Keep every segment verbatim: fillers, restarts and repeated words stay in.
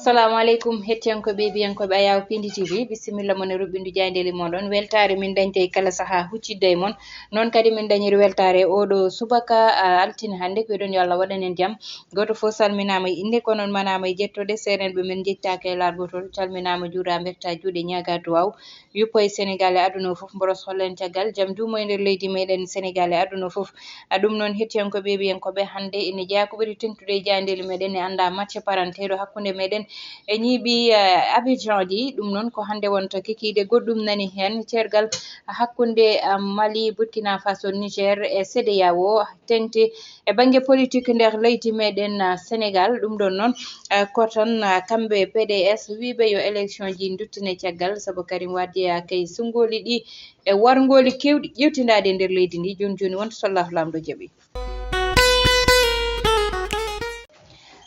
Assalamu aleykum, hettiyankoɓe, biyankoɓe Ayaw Pindi T V, bisimilla mon e ruɓɓindu jayndeli moɗon. Weltaare min dañta e kala saha huccidde e mon. Noon kadi min dañiri weltaare oɗo subaka, a, altine hannde, ko wiɗon yo Allah waɗan en jam. Gooto fof salminaama e innde, ko noon manaama e jettode. Seerenɓe men njettaaka e laargotol, calminaama, juuraa, mbertaa juuɗe, ñaagaa duwaaw. Yuppo e Senegal e aduna o fof, mboros hollen caggal jam duumo e nder leydi meɗen Senegal e aduna o fof. A, ɗum noon, hettiyankoɓe, ɓiyankoɓe, hannde ene jeyaa ko ɓuri teŋtude e jaayndeeli meɗen, e anndaa match paranteeɗo hakkunde meɗen e ñiiɓi, eh, Abidjan ɗi. Ɗum noon ko hannde wonta kikiiɗe, goɗɗum nani heen, ceergal hakkunde, ah, Mali, Burkina Faso, Niger e CEDEAO teŋti e bannge politik nder leydi meɗen, ah, Senegal. Ɗum ɗon noon, ah, ko tan, ah, kamɓe P D S wiiɓe yo élection ji nduttine caggal, sabu Karim Wade, ah, kay sunngooli ɗi e warngooli keewɗi ƴeewtindaade e nder leydi ndi. Jooni jooni wonta so Allahu Laamɗo jaɓi.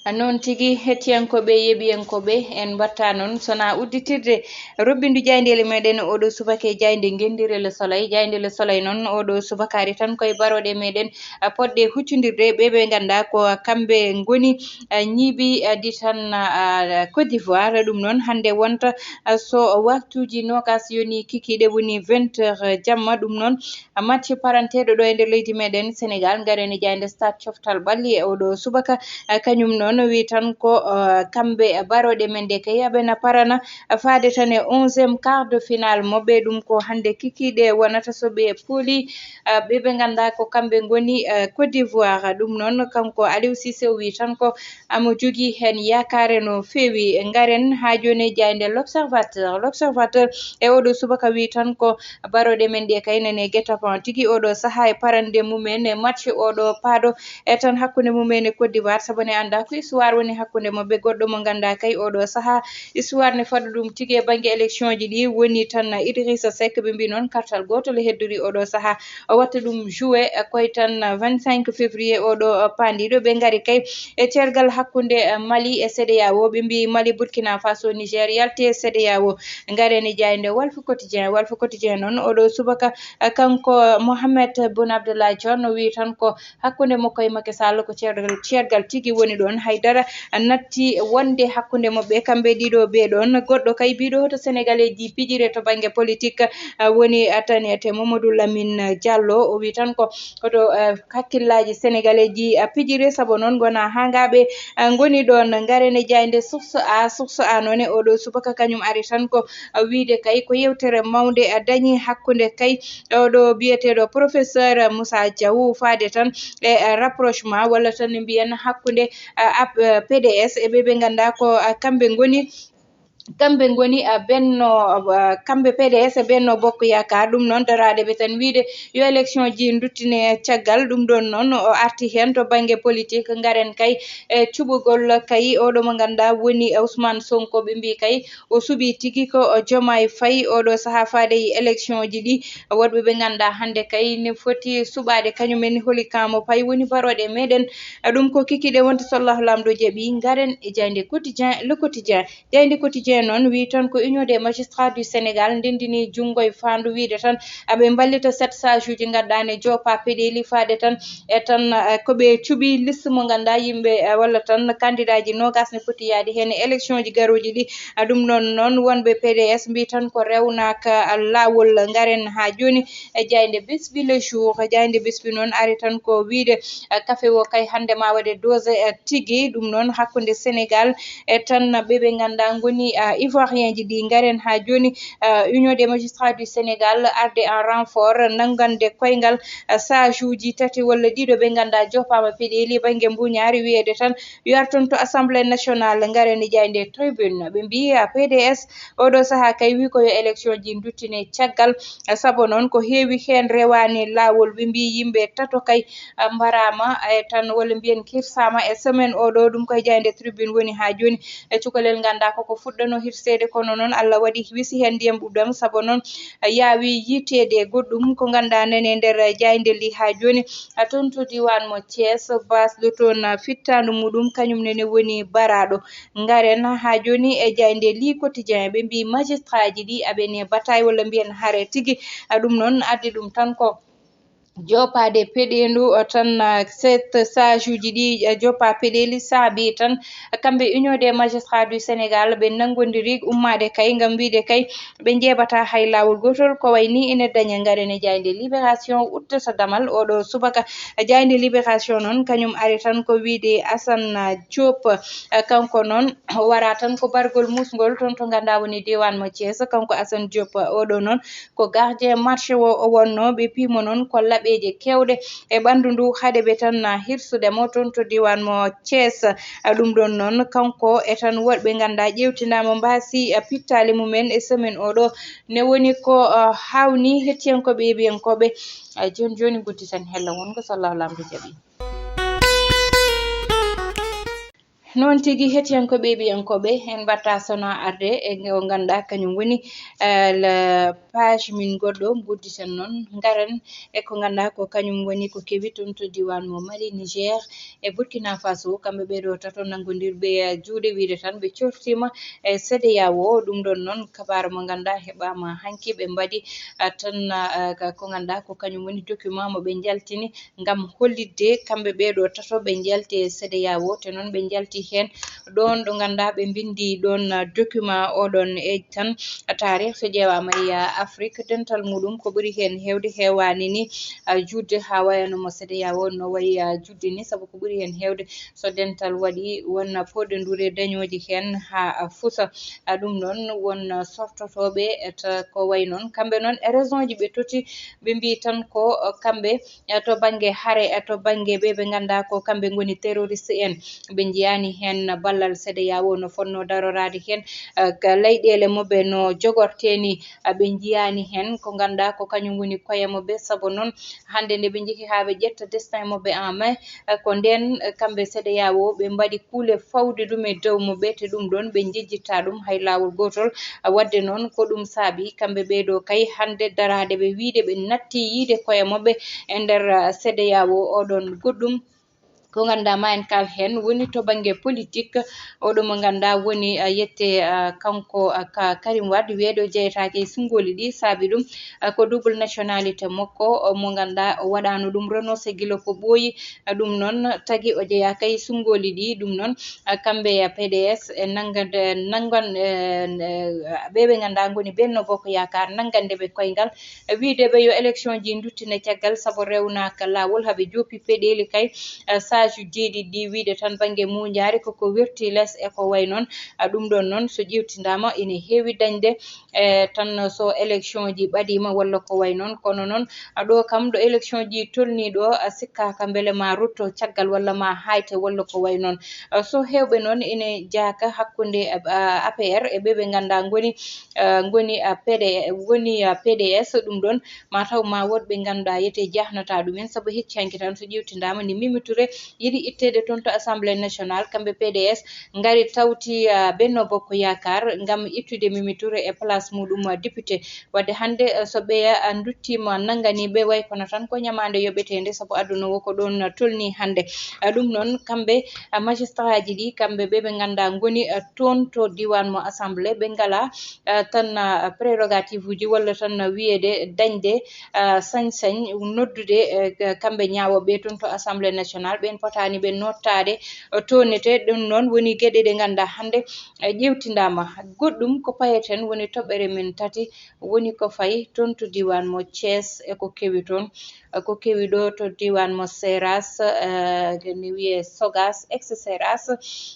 Noon tigi, hettiyankooɓe, yeeɓiyankooɓe, en mbaɗta noon sona udditirde roɓɓindu jaayndeele meɗen oɗo subaka e jaaynde ngenndire Le Soleil. Jaaynde Le Soleil noon oɗo subaka ari tan koye barooɗe meɗen, a, poɗɗe huccondirde ɓe ɓe nganndaa ko kamɓe ngoni, a, ñiiɓi, a, di tan, a, Côte d'Ivoire. Ɗum noon hannde wonta, a, so waktuuji noogas yoni kikiiɗe, woni vingt heures jamma. Ɗum noon match paranteeɗo ɗo e nder leydi meɗen Senegal, ngaren e jaaynde Stade Coftal Ɓalli e oɗo subaka. A, kañum noon wi tan ko, a, kamɓe barooɗe men ɗe kay aɓena parana, a, faade tan e onzième quart de finale maɓɓe. Ɗum ko hannde kikiiɗe wonata so ɓe pooli, a, ɓe ɓe nganndaa ko kamɓe ngoni, a, Côte d'Ivoire. Ɗum noon kanko Aliou Cissé o wi tan ko amo jogii heen yaakaare no feewi. Ngaren haa jooni e jaaynde L'Observateur. L'Observateur e oɗo subaka wi tan ko barooɗe men ɗe kay nane guet-apens tigi oɗo sahaa e parande mumen e match oɗo paaɗo e tan hakkunde mumen e Côte d'Ivoire, sabu ne anndaa ko histoire woni hakkunde maɓɓe. Goɗɗo mo nganndaa kay oɗo sahaa histoire ne faɗa ɗum tigi e bannge élection ji ɗi woni tan Idrissa Seck. Ɓe mbi noon kartal gootol e heddori oɗo sahaa, o watta ɗum joué koye tan vingt-cinq février oɗo paandiiɗo. Ɓe ngari kay e ceergal hakkunde Mali e CEDEAO. Ɓe mbi Mali, Burkina Faso, Niger yalti e CEDEAO. Ngaren e jaaynde Walf Quotidien. Walf Quotidien noon oɗo subaka, eh, kanko Mohamed Boun Abdallah Dionne o wi tan ko hakkunde makko e Macky Sall ko ceergal, ceergal tigi woni ɗoon. Haydara natti wonde hakkunde maɓɓe kamɓe ɗiɗo ɓe ɗoon. Goɗɗo kay biɗo to Sénégalais ji pijire to bannge politique, eh, woni, eh, tanete Mamadou Lamine Diallo. O wi tan ko, ko to, eh, hakkillaaji Sénégalais ji, eh, pijire, sabu noon ngona hangaaɓe, eh, ngoni ɗoon. Ngaren e jaaynde Source A. Source A noon e oɗo subaka kañum ari tan ko, eh, wiide kay ko yewtere mawnde, eh, dañi hakkunde kay oɗo biyeteeɗo professeur Moussa Diaw faade tan e, eh, rapprochement walla tan mbiyen hakkunde, eh, ap-, eh, P D S e ɓe ɓe nganndaa ko, eh, kamɓe ngoni, kamɓe ngoni, eh, Benno, eh, kamɓe P D S e Benno Bokk Yaakaar. Ɗum noon daraaɗe ɓe tan wiide yo élection ji nduttine caggal. Ɗum ɗoon noon o arti heen to bannge politique. Ngaren kay e cuɓugol kay oɗo mo nganndaa woni Ousmane Sonko. Ɓe mbi kay o suɓi tigi ko o Diomaye Faye oɗo sahaa faade e élection ji ɗi. Woɗɓe ɓe nganndaa hannde kay ne foti suɓaade kañum en holi kamo pay woni barooɗe meɗen. Ɗum ko kikiiɗe wonta so Allahu Laamɗo jaɓi. Ngaren e jaaynde Quotidien, Le Quotidien. Jaaynde Quotidien noon wi tan ko Union des magistrats du Sénégal ndenndini junngo e faandu wiide tan aɓe mballita sept sages uji ngannduɗaa ne joopa peɗeeli faade tan e tan, eh, ko ɓe cuɓi liste mo ngannduɗaa yimɓe, eh, walla tan candidat ji noogas ne poti yaade heen e élection ji garooji ɗi. Ah, ɗum noon, noon wonɓe P D S mbi tan ko rewnaaka, ah, laawol. Ngaren haa jooni e jaaynde Bisbi Le Jour. Jaaynde Bisbi noon ari tan ko wiide, eh, kafe o kay hannde ma waɗe dose, eh, tigi. Ɗum noon hakkunde Sénégal e tan ɓe ɓe ngannduɗaa ngoni, ah, Ivoirien ji ɗi. Ngaren haa jooni, ah, Union des magistrats du Sénégal arde en renfort nanngande koyngal, ah, sages uji tati walla ɗiɗo ɓe ngannduɗaa joppaama peɗeeli bannge mbuñaari. Wiyeede tan yo arton to Assemblée nationale. Ngaren e jaaynde Tribune. Ɓe mbi, ah, P D S oɗo sahaa kay wi ko yo élection ji nduttine caggal, ah, sabu noon ko heewi heen rewaani laawol. Ɓe mbi yimɓe tato kay, ah, mbaraama, eh, tan walla mbiyen kirsaama e semaine oɗo. Ɗum koye jaaynde Tribune woni haa jooni. E cukalel ngannduɗaa koko fuɗɗano hirseede, kono noon Allah waɗi wisi heen ndiyam ɓuuɓɗam, sabu noon, eh, yaawi yiiteede goɗɗum ko ngannduɗaa nani e nder jaaynde li haa jooni. Ah, toon to diiwaan mo Thiès, Baas ɗo toon, ah, fittaandu muɗum kañum nene woni baraaɗo. Ngaren haa jooni e jaaynde li Quotidien. Ɓe mbi magistraaji ɗi aɓe ne bataille walla mbiyen hare tigi. Ah, ɗum noon addi ɗum tan ko Joppaade peɗeendu, o, tan, ah, sept sages uji ɗi, eh, joppa peɗeeli saabi tan kamɓe Union des Magistrats du Sénégal ɓe nanngondiri ummaade kay ngam wiyde kay ɓe njeeɓataa hay laawol gootol. Ko wayi ni ene daña ngaren e jaaynde Libération uddata damal oɗo subaka. Jaaynde Libération noon kañum ari tan ko wiyde Assane Diop, eh, kanko noon o wara tan ko bargol musngol toon to ngannduɗaa woni diiwaan mo Thiès. Kanko Assane Diop oɗo noon ko gardien match o, o wonno. Ɓe piimo noon ko laɓeeje keewɗe e ɓanndu ndu, haɗe ɓe tan hirsude mo toon to diiwaan mo Thiès. A, ɗum ɗoon noon, kanko e tan woɗɓe ngannduɗaa ƴeewtindaama mbaasi, a, pittaali mumen e semaine oɗo. Ne woni ko, a, haawnii hettiyankooɓe, yeeɓiyankooɓe. A, jooni jooni, ngudditen hella wonngo so Allahu Laamɗo jaɓii. Noon tigi, hettiyankooɓe, yeeɓiyankooɓe, en mbaɗta sona arde e ko ngannduɗaa kañum woni, eh, la page min goɗɗo, ngudditen noon, ngaren e ko ngannduɗaa ko kañum woni ko kewi toon to diiwaan mo Mali, Niger e Burkina Faso. Kamɓe ɓee ɗoo tato nanngondirɓe, eh, juuɗe, wiyde tan ɓe cortiima e CEDEAO. Ɗum ɗoon noon, kabaaru mo ngannduɗaa heɓaama hanki, ɓe mbaɗi, eh, tan, eh, ka, ko ngannduɗaa ko kañum woni document mo ɓe njaltini ngam hollitde kamɓe ɓee ɗoo tato ɓe njalti e CEDEAO, te noon ɓe njalti heen ɗoon ɗo ngannduɗaa ɓe mbinndi ɗoon, ah, document oɗon e tan taarih so ƴeewaama e, ah, Afrik dental muɗum ko ɓuri heen heewde heewaani ni, ah, juutde haa wayano mo CEDEAO no wayi, ah, juutde ni, sabu ko ɓuri heen heewde so dental waɗi won poɗde ndure dañooji heen haa, ah, fusa. Ah, ɗum ɗoon won, ah, softotooɓe, eh, ta-, ko wayi noon kamɓe noon e raison ji ɓe toti, ɓe mbii tan ko, ah, kamɓe e to bannge hare, e to bannge ɓe ɓe ngannduɗaa ko kamɓe ngoni terroriste en. Ɓe njiyaani heen ballal CEDEAO no fotnoo daroraade heen, eh, ka leyɗeele maɓɓe no jogortee ni, eh, ɓe njiyaani heen ko ngannduɗaa ko kañum woni koye maɓɓe. Sabu noon, hannde nde ɓe njehi haa ɓe ƴetta destin maɓɓe en main, eh, ko ndeen, eh, kamɓe CEDEAO ɓe mbaɗi kuule fawde ɗum e dow maɓɓe, te ɗum ɗoon ɓe njejjittaa ɗum hay laawol gootol. Waɗde noon ko ɗum saabi kamɓe ɓee ɗoo kay hannde daraade ɓe wiyde ɓe natti yiyde koye maɓɓe e nder, ah, CEDEAO. Oɗon goɗɗum ko ngannduɗaa ma en kaal heen woni to bannge politique, oɗo mo ngannduɗaa woni, ah, yette, ah, kanko, ah, Ka-, Karim Wade, wiyeede o jeyetaake e sunngooli ɗi, saabi ɗum, ah, ko double nationalité makko, o mo ngannduɗaa o waɗaano ɗum renoncé gila ko ɓooyi. Ah, ɗum noon tagi o jeyaaka e sunngooli ɗi. Ɗum noon, ah, kamɓe, ah, P D S e nanngande, nanngan-, e, e, ɓe ɓe ngannduɗaa ngoni Benno Bokk Yaakaar, nanngande ɓe koyngal, e wiyde ɓe yo élection ji nduttine caggal, sabu rewnaaka laawol, haa ɓe joopi peɗeeli kay, ah, sages jeeɗiɗi ɗi, wiyde tan bannge muunjaari koko werti les e ko wayi noon. Ah, ɗum ɗoon noon, so ƴeewtindaama, ina heewi dañde, e tan so élection ji ɓadiima walla ko wayi noon. Kono noon, a, ɗo kam ɗo élection ji tolnii ɗo, a, sikkaaka mbele ma rutto caggal walla ma haayte walla ko wayi noon. A, so heewɓe noon ene jaaka hakkunde, a, A P R e ɓe ɓe ngannduɗaa ngoni, a, ngoni, a, P D, ngoni, a, P D S, ɗum ɗoon ma taw ma woɗɓe ngannduɗaa yete jahnataa ɗumen, sabu hecci hanki tan so ƴeewtindaama ni Mimi Touré yiɗi itteede toon to Assemblée nationale, kamɓe P D S ngari tawti, a, Benno Bokk Yaakaar ngam ittude Mimi Touré e place muɗum, a, député. Wadde hannde, a, so ɓeya, a, nduttiima nannganiiɓe, way kono tan ko ñamaande yoɓeteende, sabu aduna o ko ɗoon, a, tolnii hannde. A, ɗum noon, kamɓe, a, magistraaji ɗi, kamɓe ɓe ɓe ngannduɗaa ngoni, a, toon to diiwaan mo Assemblée, ɓe ngalaa, a, tan, a, prérogative uji walla tan, a, wiyeede dañde, a, sañ-sañ noddude, e, ka-, kamɓe ñaawooɓe toon to Assemblée nationale, ɓeen potaani ɓe nottaade, o, toonnete. Ɗum noon woni geɗe ɗe ngannduɗaa hannde, e, ƴeewtindaama. Goɗɗum ko payeten woni toɓɓere men tati, woni ko fayi toon to diiwaan mo Thiès e ko kewi toon. E, ko kewi ɗo to diiwaan mo Seras, e, ne wiyee Sogas, ex Seras,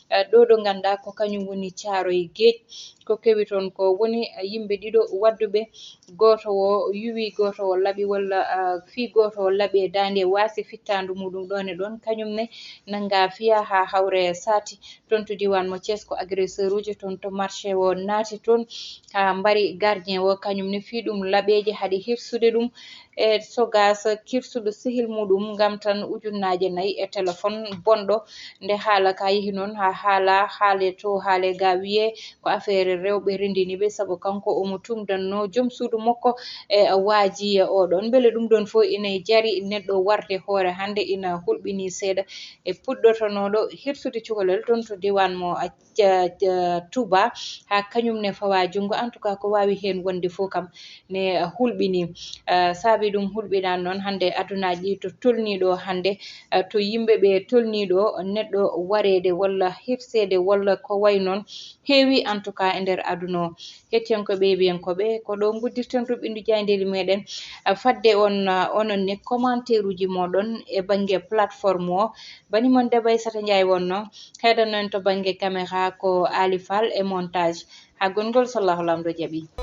e, ɗo ɗo ngannduɗaa ko kañum woni Caaroy Géej. Ko kewi toon ko woni, e, yimɓe ɗiɗo waɗduɓe, gooto o yuwi, gooto o laɓi, walla, a, fii gooto o laɓi e daande waasi fittaandu muɗum ɗoon e ɗoon, kañum ne nanngaa fiyaa haa hawre saati. Toon to diiwaan mo Thiès ko agresseur uji toon to marché o naati toon, haa mbari gardien o, kañum ne fii ɗum laɓeeje, haɗi hirsude ɗum e Sogas kirsuɗo sehil muɗum ngam tan ujunnaaje nayi e téléphone bonɗo. Nde haala ka yehi noon haa haala, haale to, haale ga wiyee ko affaire rewɓe renndini ɓe, sabu kanko omo tumdanno joom suudu makko e waaji oɗon. Mbele ɗum ɗoon fof ina jari neɗɗo warde hoore hannde, ina hulɓinii seeɗa e puɗɗotonooɗo hirsude cukalel toon to diiwaan mo, a, ca-, ca-, Touba, haa kañum ne fawaa junngo. En tout cas, ko waawi heen wonde fof kam ne hulɓinii. Ah, saabi Ɗum hulɓinaan noon hannde adunaji to tolniiɗo hannde, eh, to yimɓe ɓe tolniiɗo neɗɗo wareede walla hirseede walla ko way noon heewi en tout cas e nder aduna o. Hettiyankoɓe e wiyankoɓe ko ɗo nguddirten ɗum ɓindu jayndeli meɗen, eh, fadde on, eh, onon ne commentaire uji moɗon e bannge plateforme o. Bani mon Debay Sata Ndiaye wonno, heɗanno en to bannge caméra ko Ali Fall e montage. Ha gongol so Allahu Lamɗo jaɓi.